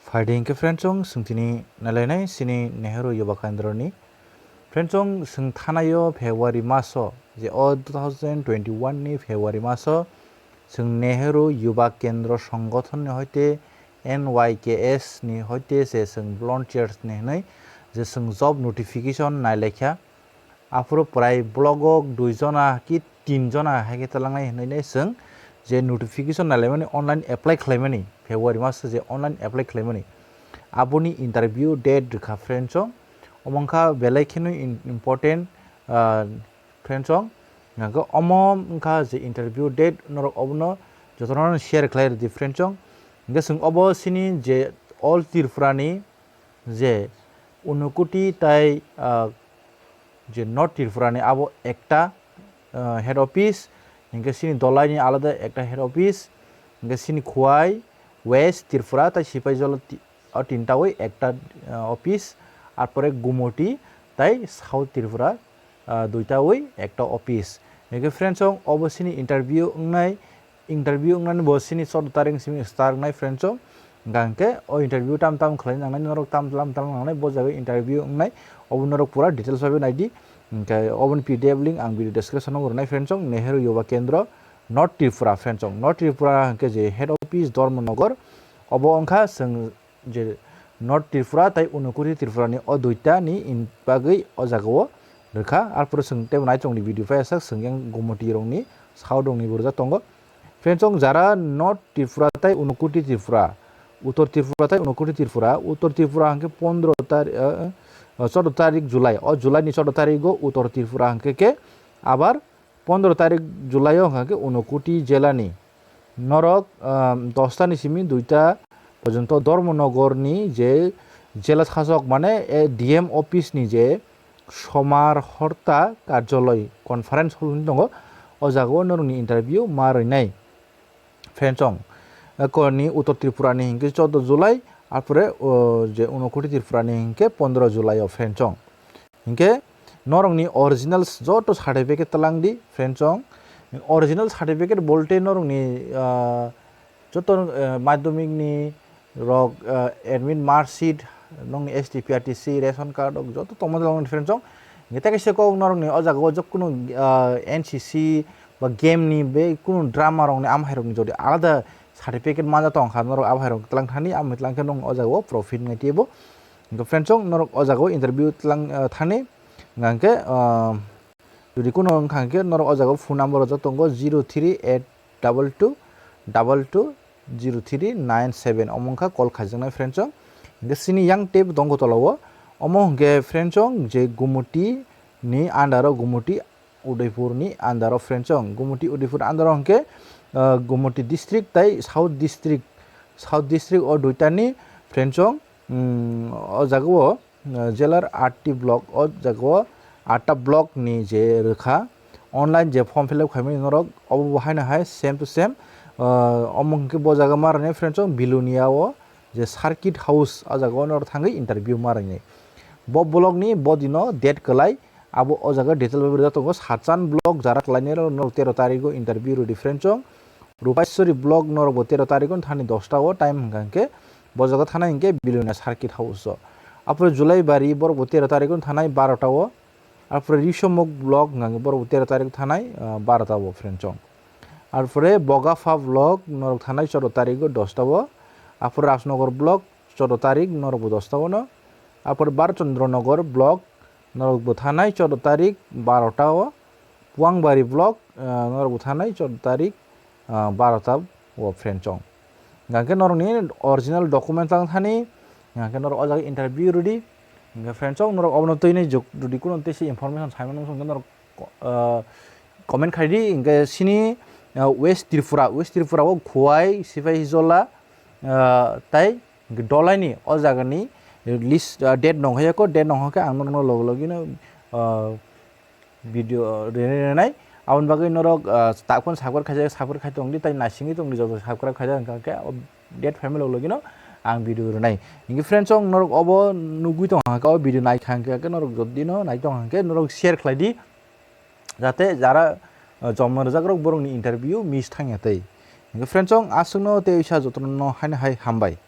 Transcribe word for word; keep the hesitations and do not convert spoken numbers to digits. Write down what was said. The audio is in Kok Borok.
Phaidi hinkhe friendsong, chwng tini nailainai chini Nehru Yuva Kendra ni. Friendsong, chwng thanaio February maso, je o two thousand twenty-one ni February maso, chwng Nehru Yuva Kendra Songgothon ni hoite N Y K S ni hoite se chwng volunteers ni hinwi je chwng job notification nailaikha. Aphuru prai blogo dui jona ki tin jona hai khe talangnai hinwi nai chwng je notification nailaimani, online apply khlaimani, February maso je online apply khlaimani, aboni interview date rwkha friendsong. Omo wngkha belai kheno in-, important, ah, friendsong. Hingkhe omo wngkha je interview date, norok obono jotono share khlai rwdi friendsong. Hingkhe chwng obo chini je All Tripura ni je Unakoti tai, ah, je North Tripura ni abo ekta, ah, head office, hingkhe chini Dolai ni alada ekta head office, hingkhe chini Khowai, West Tripura tai Sipaijala ti-, o tinta wi ekta, ah, office, arpore Gumoti tai South Tripura, ah, duita wi ekta office. Hingkhe friendsong, obo chini interview wngnai, interview wngnani bo chini choudo tarik simi start wngnai friendsong. Hingkha hingkhe o interview tam tam khlai nangnai, norok tam tam tam nangnai, bo jaga interview wngnai, obo norok pura details bai naidi. Hingkhe oboni P D F link ang video description o rwnai friendsong, Nehru Yuva Kendra, North Tripura friendsong. North Tripura hingkhe je head office Dharmanagar, obo wngkha chwng je North Tripura tai Unakoti Tripura ni o duita ni in bagwi o jaga o rwkha. Arpore chwng teibo nai tongdi video paisa chwng yang Gumoti rokni South rokni bo rwjak tongo. Friendsong, jara North Tripura tai Unakoti Tripura, Uttor Tripura tai Unakoti Tripura, Uttor Tripura hingkhe pondro tari-, eh, eh, choudo tarik July, o July ni choudo tarik o Uttor Tripura hingkhe khe abar pondro tarik July o hingkha khe Unakoti jela ni norok, ah, dosta ni simi duita porjonto Dharmanagar ni je jela sasok mane, eh, D M office ni je Somar Horta Karjaloi conference hall hinwi tongo, o jaga o norok ni interview ma rwnai friendsong. Eko ni Uttor Tripura ni hingkhe choudo July, arpore, o, je Unakoti Tripura ni hingkhe pondro July o friendsong. Hinkhe norokni originals joto certificate twlangdi, friendsong. Original certificate bolte norokni, ah, joto, ah, madhyamik ni rok, ah, admit mark sheet, nokni S T P R T C, ration card, rok joto tongma twlangdi, friendsong. Hinkhe tei kaisa kok norokni o jaga o jokkunu, ah, N C C ba game ni be kunu drama rokni, amhairokni jodi alada certificate manja tongkha, norok amhairok twlang thani, amhai twlang khe norok o jaga o profit wngnai teibo. Hingkhe friendsong, norok o jaga o interview tlang, ah, thani, hingkha hingkhe, ah, jodi kuno wngkha hingkhe norok o jaga o phone number rwjak tongo zero three eight double two double two zero three nine seven, omo wngkha call khaijaknai friendsong. Hingkhe chini yang teibo tongo tola o, omo hingkhe friendsong je Gumoti ni under o, Gumoti Udaipur ni under o friendsong, Gumoti Udaipur under o hingkhe, ah, Gumoti district tai South district, South district o duita ni friendsong, mm, o jaga o, ah, jelar aat ti block, o jaga o aat ta block ni je rwkha online je form fill up khaimani norok, obo bo haino hai same to same, ah, omo hingkhe bo jaga ma rwnai friendsong, Bilonia o je circuit house, o jaga o norok thangwi interview ma rwnai. Bo block ni bo dino date kwlai, abo o jaga detail bai rijak tongo. Sachan block jara kwlainai rok norok tero tarik o interview rwdi friendsong. Rupaiswari block norok bo tero tarik o thani dosta o time hingkha hingkhe bo jaga thanai hingkhe Bilonia circuit house o. Aphuru Julaibari borok bo tero tarik o thanai barota o. Aphuru Risomuk block hingkha hingkhe borok bo tero tarik o thanai, ah, barota o friendsong. Aphuru Bogapha block norok thanai choudo tarik o dosta o. Aphuru Rajnagar block choudo tarik norok bo dosta o no. Aphuru Bharchandra Nagar block norok bo thanai choudo tarik barota o, Puangbari block, ah, norok bo thanai choudo tarik, ah, barota o friendsong. Hingkha khe norokni original document lang thani, hingkha khe norok o jaga interview rwdi. Hingkha friendsong, norok obono twi nai juk rwdi, kuno tei se information saimano wngkha norok, ah, comment khaidi. Hingkha chini, ah, West Tripura, West Tripura o Khowai, Sipahijola, ah, tai Dolaini o jagani list, ah, date nongkhai ya kho, date nongkha khe ang norokno logi logi no, ah, video rwnai rwnai. Aboni bagwi norok, ah, tak phano subscribe khaijak, subscribe khai tongdi, tai naisingwi tongdi, joto subscribe khaijak hwnkha khe o date phaima logi logi no ang video rwnai. Hingkhe friendsong, norok obo nugwi tongkha khe, o video naikha hwnkha khe norok jodi no nai tongkha khe norok share khlaidi, jate jara, ah, joma rwjakrok borokni interview miss thangya tei. Hingkhe friendsong, aswkno tei oisa jotono haino hai hambai.